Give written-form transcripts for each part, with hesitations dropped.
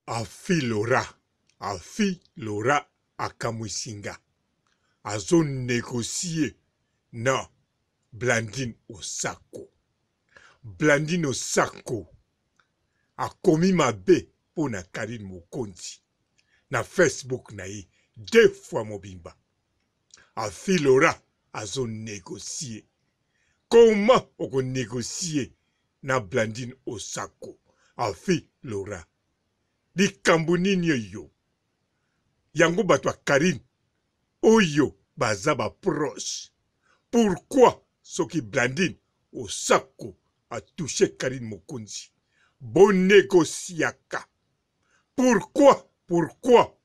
Afi Laura, Afi Laura akamwisi nga. Azo negocier na Blandine Osako. Blandine Osako akomi mabe mpo na Carine Mokonzi na Facebook na ye deux fois mobimba. Afi Laura azo negocier. Comment oko negocier na Blandine Osako? Afi Laura. Likambo nini oyo? Yango bato ya Carine oyo baza ba proche. Pourquoi soki Blandine Osako a touche Carine Mokonzi bo negociaka? Pourquoi? Pourquoi?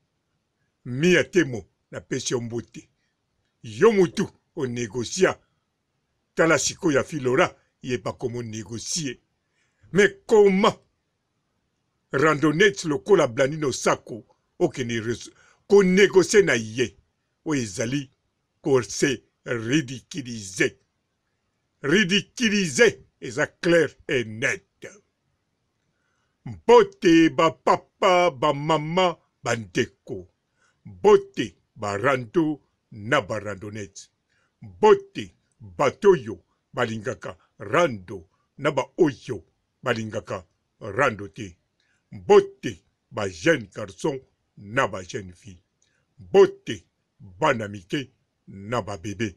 Mia Temo napesi yo mbote. Yo mutu o negocia tala sikoyo ya Filora ye bakomo negocier. Mais comment randonnette lokola Blandine Osako okende ko negocier na ye oyo ezali ko se ridiculiser. Ridiculiser eza clair et net. Mbote ba papa, ba mama, ba ndeko. Mbote ba rando na ba randonnette. Mbote bato oyo balingaka rando na ba oyo balingaka rando te. Mbote ba jeunes garçons na ba jeunes filles. Mbote bana mike na ba bebe.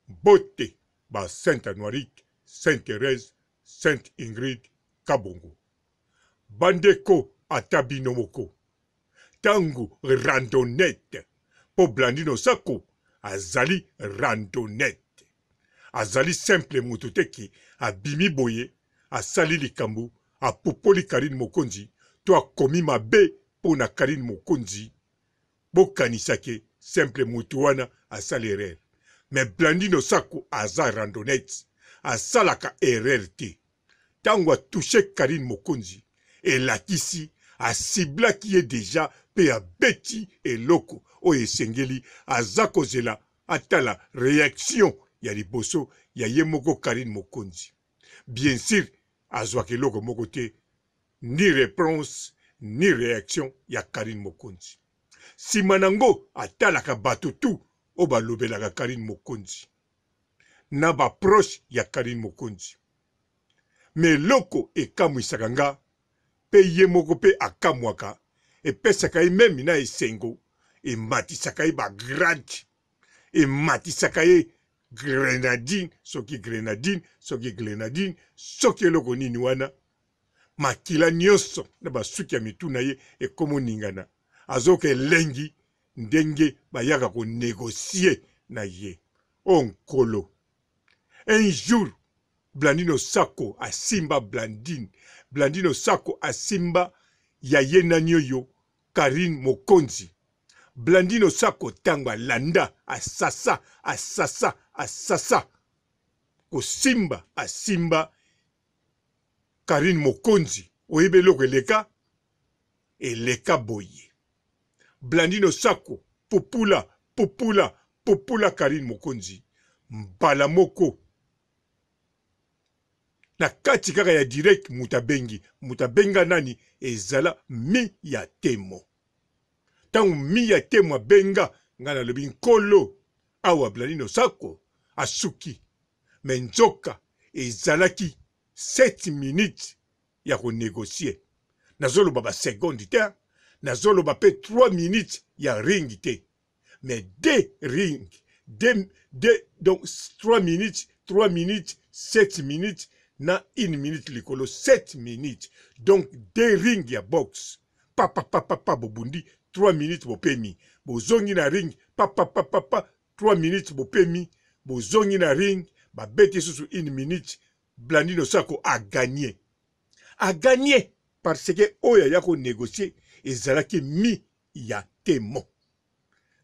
Mbote ba Saint Anuarite, Saint Therèse, Sainte Ingrid Kabongo. Bandeko ata bino moko tango randonnette po Blandine Osako azali randonnette azali simple mutu te ke abimi boye asali likambo apupoli Carine Mokonzi to akomi mabe po na Carine Mokonzi Bokanisa ke simple mutu wana asali erreur mais Blandine Osako aza randonnette asalaka erreur te tango a touche Carine Mokonzi elakisi a ciblaki ye dejà pe abeti eloko oyo esengeli aza kozela atala reaction ya liboso ya ye moko Carine Mokonzi bien sur azwaka eloko moko te ni reponse ni reaction ya Carine Mokonzi. Sima nango atalaka bato tout oyo balobelaka Carine Mokonzi na ba proches ya Carine Mokonzi. Mais eloko ekamwisaka nga pe ye moko pe akamwaka, epesaka ye meme na esengo, ematisaka ye ba grades, ematisaka ye grenadine, soki grenadine, soki grenadine, soki eloko nini wana Makila nionso na ba suki ya mitu na ye ekomo ningana. Azoyoka elengi ndenge bayaka ko negocier na ye. Oh Nkolo! Un jour Blandine Osako asimba Blandine, Blandine Osako asimba ya ye nani oyo Carine Mokonzi. Blandine Osako tango alanda asasa, asasa, asasa kosimba asimba Carine mokonzi oyebi eloko eleka eleka boye Blandine Osako pupula pupula pupula Carine mokonzi mbala moko na kati kaka ya direct moto abengi moto abenga nani ezala mi ya temo ntango mi ya temo abenga ngai nalobi nkolo awa Blandine Osako asuki mais nzoka ezalaki 7 minutes ya ko negocier nazoloba ba seconde te nazoloba pe 3 minutes ya ring te mais deux ring deux, deux, donc 3 minutes 3 minutes 7 minutes na 1 minute likolo 7 minutes donc deux ring ya boxe papapapapa bobundi 3 minutes bopemi bozongi na ring papapapapa 3 minutes bopemi bozongi na ring babeti susu une minute Blandine Osako a gagner a gagner parce que oyo aya ko negocier ezalaki mi ya temo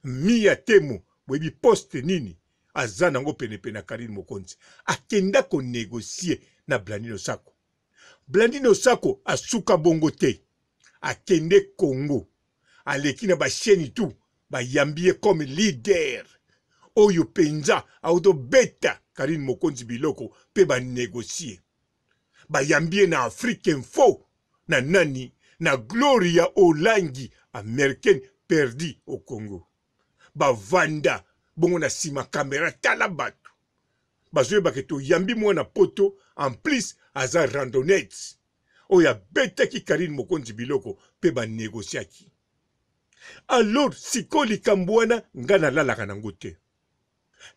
mi ya temo boyebi poste nini aza nango penepene ya Carine Mokonzi akenda ko negocier na Blandine Osako Blandine Osako asuka bongo te akende Congo aleki na ba chaine tout bayambi ye comme leader oyo penza auto beta Carine Mokonzi biloko pe ba negocier bayambi ye na Afrique Info na nani na Gloria Olangi americaine perdu au Congo. Bavanda bongo na sima camera tala bato bazoyeba ke toyambi mwana poto en plus aza randonnette oyo abetaki Carine Mokonzi biloko pe ba negociaki. Alors sikoyo likambo wana nga nalalaka nango te.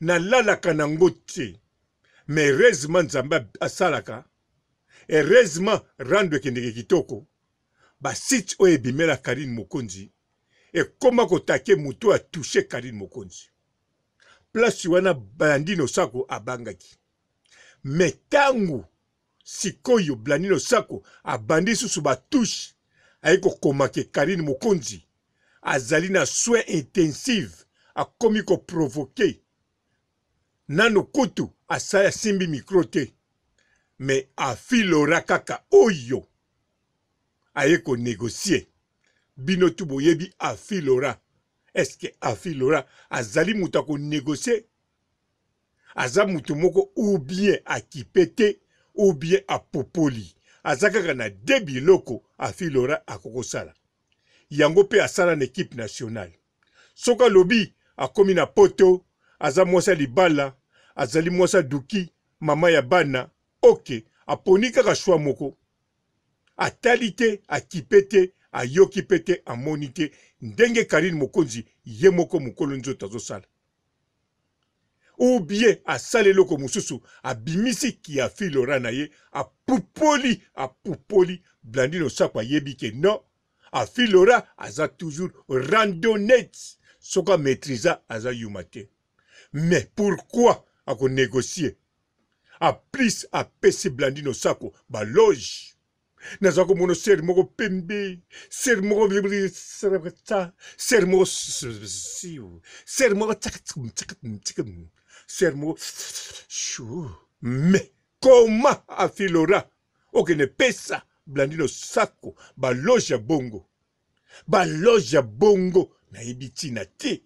Nalalaka nango te. Mais heureusement Nzambe asalaka. Heureusement rando ekendeke kitoko. Ba sites oyo ebimela Carine Mokonzi ekoma kotake moto oyo atouche Carine Mokonzi. Place wana Blandine Osako abangaki. Mais tangu Sikoyo Blandine Osako abandi lisusu ba touche aye kokoma ke Carine Mokonzi azali na soins intensive akomi ko provoquer nanu kutu asali asimbi micro te mais afilora kaka oyo aye ko negocier bino tout boyebi afilora est ce que afilora azali moto ya ko negocier aza mutu moko ou bien akipe te ou bien apupoli aza kaka na de biloko afilora akokosala yango pe asala na equipe nationale soki alobi akomi na poto aza mwasi ya libala azali mwasi ya duki mama ya bana ok aponi kaka choix moko atali te akipe te ayoki pe te amoni te ndenge Carine Mokonzi ye moko mokolo nzoto azosala ou bien asali eloko mosusu abimisi kiafilora na ye apupoli apupoli Blandine Osako ayebi ke non afilora aza toujours randonnette soki amaîtrisa aza yuma te mais pourquoi ako négocier a plus apesi Blandine Osako ba loge naza komona sere moko pembe sere moko sere moko sere moko sere moko mais comment afilora okende pesa blandino sako baloge ya bongo baloge ya bongo nayebi ntina te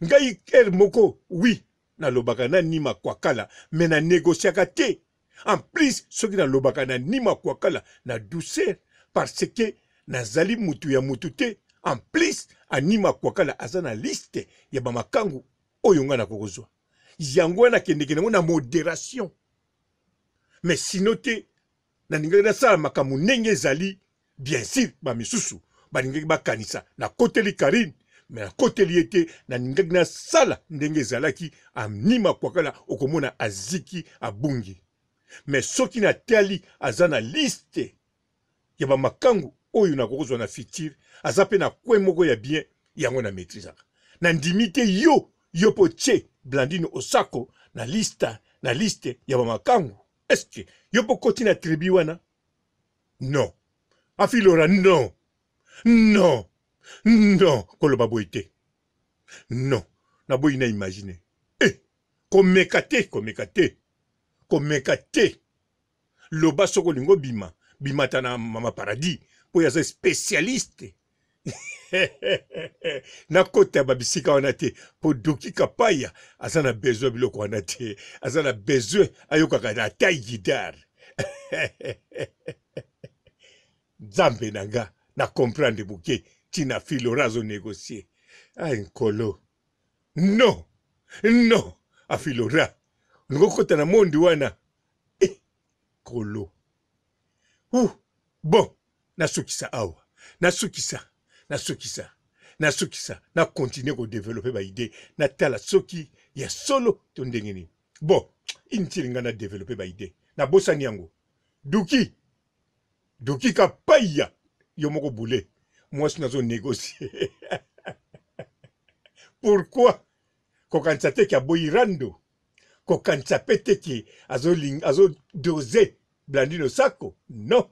ngai ere moko wi nalobaka na nima kwakala me na negociaka te En plus soki nalobaka na Nima Kwakala na douceur parce que nazali mutu ya mutu te en plus Anima Kwakala aza na liste ya ba makangu oyo nga nakokozwa yango wana nakendeke nango na moderation mais sino te nalingaki nasala makambo ndenge ezali bien sur ba misusu balingaki bakanisa nakoteli Carine mais nakoteli ye te nalingaki nasala ndenge ezalaki anima kwakala okomona aziki abungi mais soki natali aza na liste ya bamakangu oyo nakokozwa na futur aza mpe na coin moko ya bien yango na maîtrisaka nandimi te yo yo mpo tie Blandine Osako na liste na liste ya bamakangu est ce que yo mpo okoti na tribu wana Non. Afilora non. Non. Non. Koloba boye te. Non. Naboyi na imaginer. Eh! Komeka te, komeka te. Komeka te. Loba soki olingi obima, bimata na mama paradis mpo ye aza spécialiste. nakota ba bisika wana te mpo doki kapaya aza na besoin biloko wana te aza na besoin ayokaka na tai guitare nzambe na nga na comprendre moke ntina filora azo négocier ai nkolo non non afilora olingi okota na mondi wana eh, kolo uh, bon nasukisa awa nasukisa nasukisa nasukisa na continuer ko developper ba idee natala soki ya solo to ndenge nini bon inutile ngai na developper ba idee nabosani yango duki duki kapaya yo moko bule mwasi nazo négocier pourquoi kokanisa te ke aboyi rando kokanisa pe te ke azo dose Blandine Osako non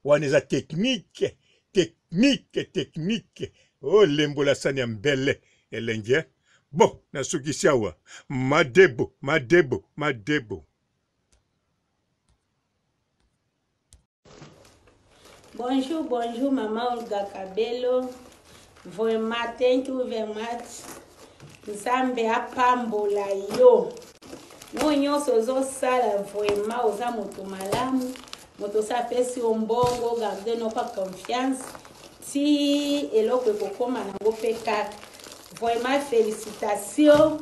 wana eza technique technique technique oh lembola sani ya mbele elengi eh? Bon nasukisi awa madebo madebo madebo. Bonjour, bonjour, maman Olga Kabelo. Vraiment, thank you very much. Nzambe apambola yo. No nyonso ozosala vraiment oza moto malamu. Moto osi apesi yo mbongo, garde noko confiance ti eloko ekokoma nango pe kaka. Vraiment felicitation.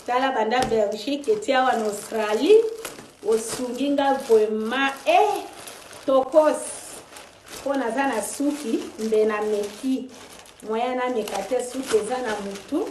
Tala banda Belgique eti awa na Australie osungi nga vraiment eh tokos mpo naza na suki mbe na meki moyen nameka te suki eza na mutu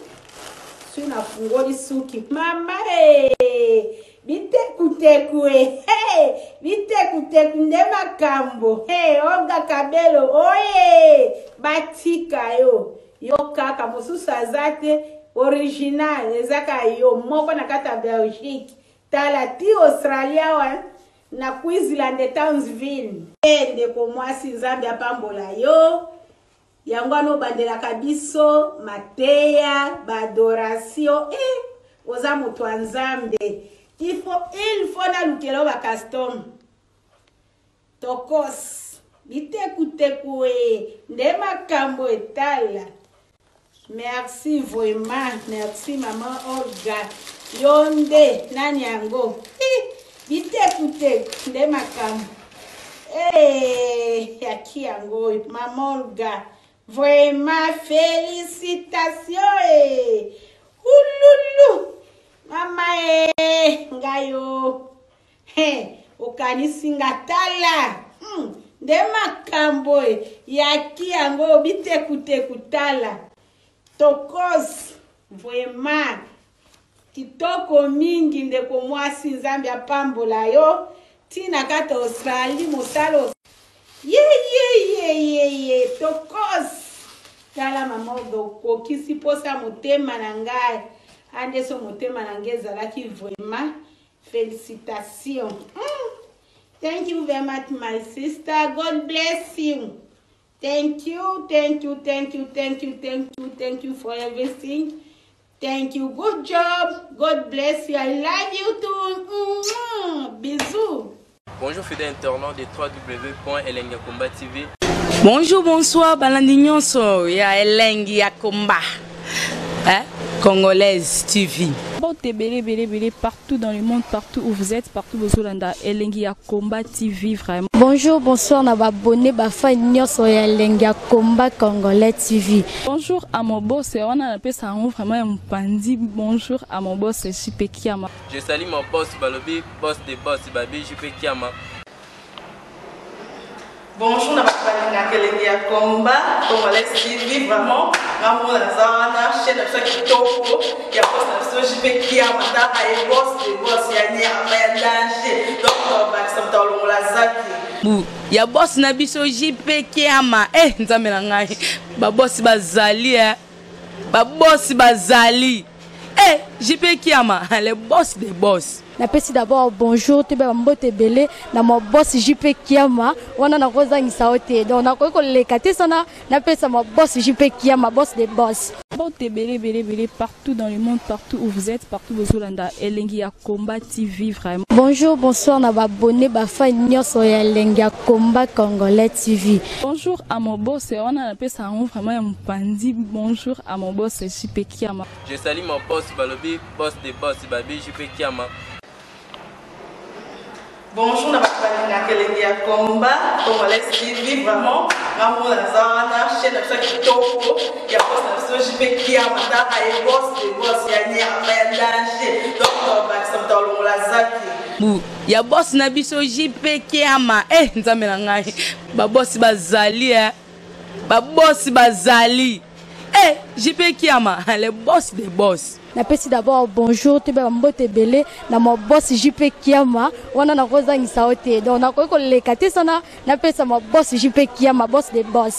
sui nafungoli suki mama e eh, bitekuteku e eh, bitekuteku nde makambo hey, eh, Olga Kabelo oye batika yo yo kaka mosusu aza te original eza kaka yo moko na kati ya Belgique tala ti Australia awa na Queensland Townsville. Eh, ndeko mwasi Nzambe apambola yo. Yango wana obandelaka biso mateya baadoration eh, oza moto ya Nzambe. Il faut nalukela yo bacustom tokos bitekuteku e nde makambo etala. Merci vraiment, merci maman Olga. Yo nde nani yango? Bitekuteku nde makambo. Eh, yaki yango oyo maman Olga. Vraiment félicitations eh. Ululu. Mama eh, ngai yo. He, okanisi nga tala. Nde makambo yaki yango bitekuteku tala. Tokos vraiment kitoko mingi ndeko mwasi Nzambe apambola yo tina kata Australie mosala ye ye ye ye ye tokos tala mama okokisi posa motema na ngai ande so motema na ngai ezalaki vraiment Felicitations. Thank you very much, my sister. God bless you. Thank you, thank you, thank you, thank you, thank you, thank you for everything. Thank you. Good job. God bless you. I love you too. Bisous. Bonjour fidèles internautes de www.elengiyakomba TV. Bonjour, bonsoir, balandi nyonso ya Elengi ya Komba. Hein? Congolaise TV. Mbote ebele ebele ebele partout dans le monde, partout où vous êtes, partout bozolanda Elengi ya Komba TV vraiment. Bonjour, bonsoir na ba abonné ba fan nyonso ya Elengi ya Komba Congolais TV. Bonjour à mon boss, wana napesa yango vraiment ya mopanzi. Bonjour à mon boss JP Kiama. Je salue mon boss balobi boss de boss babi JP Kiama. Bonjour na bato balingaka Elengi ya Komba Congolais TV vraiment ngamona naza wana chaîne na biso ya kitoko ya boss na biso JP Kiama taka ye boss de boss ya nyama ya danger donc tobakisa moto alongola zaki bu ya boss na biso JP Kiama eh nzambe na ngai ba boss bazali eh ba boss bazali eh JP Kiama le boss des boss. Napesi d'abord bonjour toyeba ba mbote ebele na ma boss JP Kiama wana nakozangisa yo te donc nakoki koleka te sana napesa ma boss JP Kiama boss des boss. Mbote ebele ebele ebele partout dans le monde, partout où vous êtes, partout bozolanda Elengi ya Komba TV vraiment. Bonjour, bonsoir na ba abonné ba fan nyonso ya Elengi ya Komba Congolais TV. Bonjour à mon boss, wana napesa yango vraiment ya mopanzi. Bonjour à mon boss JP Kiama. Je salue mon boss balobi boss de boss babi JP Kiama. Bonjour na bato balingaka Elengi ya Komba Congolais TV vraiment ngamona naza wana chaîne na biso ya kitoko ya boss na biso JP Kiama taka ye boss de boss ya nyama ya danger donc tobakisa moto alongola zaki bu ya boss na biso JP Kiama eh nzambe na ngai ba boss bazali eh ba boss bazali eh JP Kiama le boss des boss. Napesi d'abord bonjour toyeba ba mbote ebele na ma boss JP Kiama wana nakozangisa yo te donc nakoki koleka te sana napesa ma boss JP Kiama boss des boss.